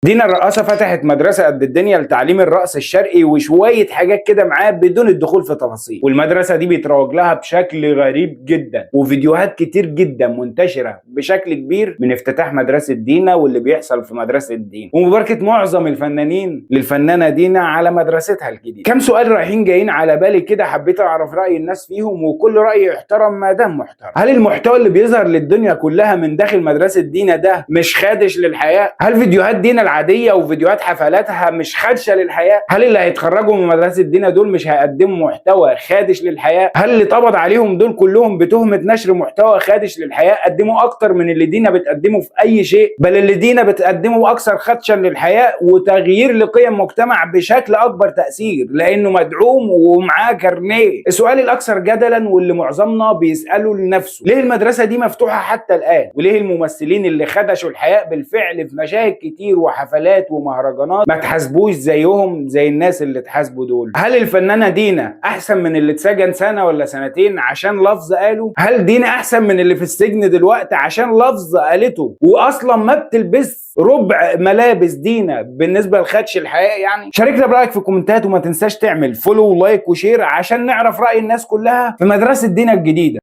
دينا الرقاصة فتحت مدرسة قد الدنيا لتعليم الرقص الشرقي وشوية حاجات كده معاه بدون الدخول في تفاصيل، والمدرسة دي بيتروج لها بشكل غريب جدا، وفيديوهات كتير جدا منتشرة بشكل كبير من افتتاح مدرسة دينا واللي بيحصل في مدرسة دينا، ومباركة معظم الفنانين للفنانة دينا على مدرستها الجديدة. كم سؤال رايحين جايين على بالي كده، حبيت اعرف رأي الناس فيهم، وكل رأي يحترم ما دام محترم. هل المحتوى اللي بيظهر للدنيا كلها من داخل مدرسة دينا ده مش خادش للحياة؟ هل فيديوهات دينا العادية وفيديوهات حفلاتها مش خادشة للحياة؟ هل اللي هيتخرجوا من مدرسة دينا دول مش هيقدموا محتوى خادش للحياة؟ هل اللي اتقبض عليهم دول كلهم بتهمة نشر محتوى خادش للحياة قدموا اكتر من اللي دينا بتقدمه في اي شيء؟ بل اللي دينا بتقدمه اكثر خدشا للحياة وتغيير لقيم مجتمع بشكل اكبر تأثير، لانه مدعوم ومعاه كارنيه. السؤال الاكثر جدلا واللي معظمنا بيسأله لنفسه، ليه المدرسة دي مفتوحة حتى الآن؟ وليه الممثلين اللي خدشوا الحياة بالفعل في مشاهد كتير وحفلات ومهرجانات ما تحاسبوش زيهم زي الناس اللي اتحاسبوا دول؟ هل الفنانة دينا احسن من اللي اتسجن سنة ولا سنتين عشان لفظ قاله؟ هل دينا احسن من اللي في السجن دلوقتي عشان لفظ قالته واصلا ما بتلبس ربع ملابس دينا بالنسبة لخدش الحياة؟ يعني شاركنا برأيك في الكومنتات، وما تنساش تعمل follow و like و share عشان نعرف رأي الناس كلها في مدرسة دينا الجديدة.